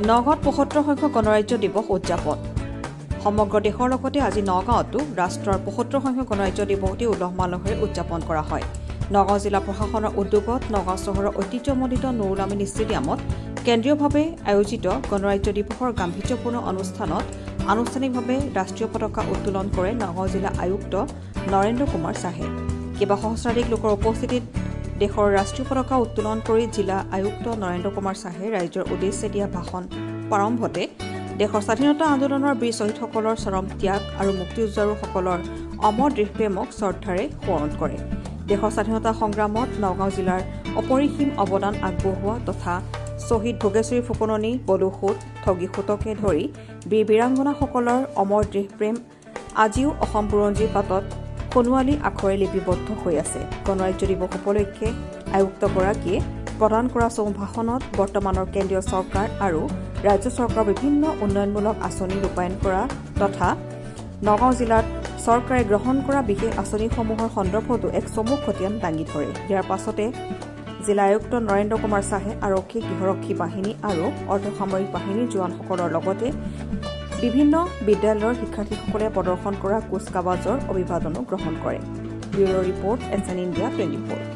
নগাঁৱত 75 সংখ্যক গণৰাজ্য দিৱস উদযাপন। সমগ্ৰ দেশৰ লগতে আজি নগাঁৱতো ৰাষ্ট্ৰৰ 75 সংখ্যক গণৰাজ্য দিৱসটি উলহ মালহেৰে উদযাপন কৰা হয়। নগাঁও জিলা প্ৰশাসনৰ উদ্যোগত নগাঁও চহৰৰ ঐতিহ্যমণ্ডিত নুৰুল আমিন ষ্টেডিয়ামত কেন্দ্ৰীয়ভাৱে আয়োজিত গণৰাজ্য দিৱসৰ গাম্ভীৰ্যপূৰ্ণ অনুষ্ঠানত আনুষ্ঠানিকভাৱে ৰাষ্ট্ৰীয় পতাকা উত্তোলন কৰে নগাঁও জিলা আয়ুক্ত নৰেন্দ্ৰ কুমাৰ শ্বাহে। কেইবা সহস্ৰাধিক লোকৰ উপস্থিতিত দেশৰ ৰাষ্ট্ৰীয় পতাকা উত্তোলন কৰি জিলা আয়ুক্ত নৰেন্দ্ৰ কুমাৰ শ্বাহে ৰাইজৰ উদ্দেশ্যে দিয়া ভাষণ প্ৰাৰম্ভতে দেশৰ স্বাধীনতা আন্দোলনৰ বীৰ শ্বহীদসকলৰ চৰম ত্যাগ আৰু মুক্তিযুঁজাৰুসকলৰ অমৰ দেশপ্ৰেমক শ্ৰদ্ধাৰে সোঁৱৰণ কৰে। দেশৰ স্বাধীনতা সংগ্ৰামত নগাঁও জিলাৰ অপৰিসীম অৱদান আগবঢ়োৱা তথা শ্বহীদ ভোগেশ্বৰী ফুকননী, বলু সূত, ঠগী সূতকে ধৰি বীৰ বীৰাংগনাসকলৰ অমৰ দেশপ্ৰেম আজিও অসম বুৰঞ্জীৰ পাতত সোণোৱালী আখৰে লিপিবদ্ধ হৈ আছে। গণৰাজ্য দিৱস উপলক্ষে আয়ুক্তগৰাকীয়ে প্ৰদান কৰা চমু ভাষণত বৰ্তমানৰ কেন্দ্ৰীয় চৰকাৰ আৰু ৰাজ্য চৰকাৰৰ বিভিন্ন উন্নয়নমূলক আঁচনি ৰূপায়ণ কৰা তথা নগাঁও জিলাত চৰকাৰে গ্ৰহণ কৰা বিশেষ আঁচনিসমূহৰ সন্দৰ্ভতো এক চমু খতিয়ান দাঙি ধৰে। ইয়াৰ পাছতে জিলা আয়ুক্ত নৰেন্দ্ৰ কুমাৰ শ্বাহে আৰক্ষী, গৃহৰক্ষী বাহিনী আৰু অৰ্ধসামৰিক বাহিনীৰ জোৱানসকলৰ লগতে বিভিন্ন বিদ্যালয়ৰ শিক্ষাৰ্থীসকলে প্ৰদৰ্শন কৰা কুচকাৱাজৰ অভিবাদনো গ্ৰহণ কৰে। Bureau report, SN India 24.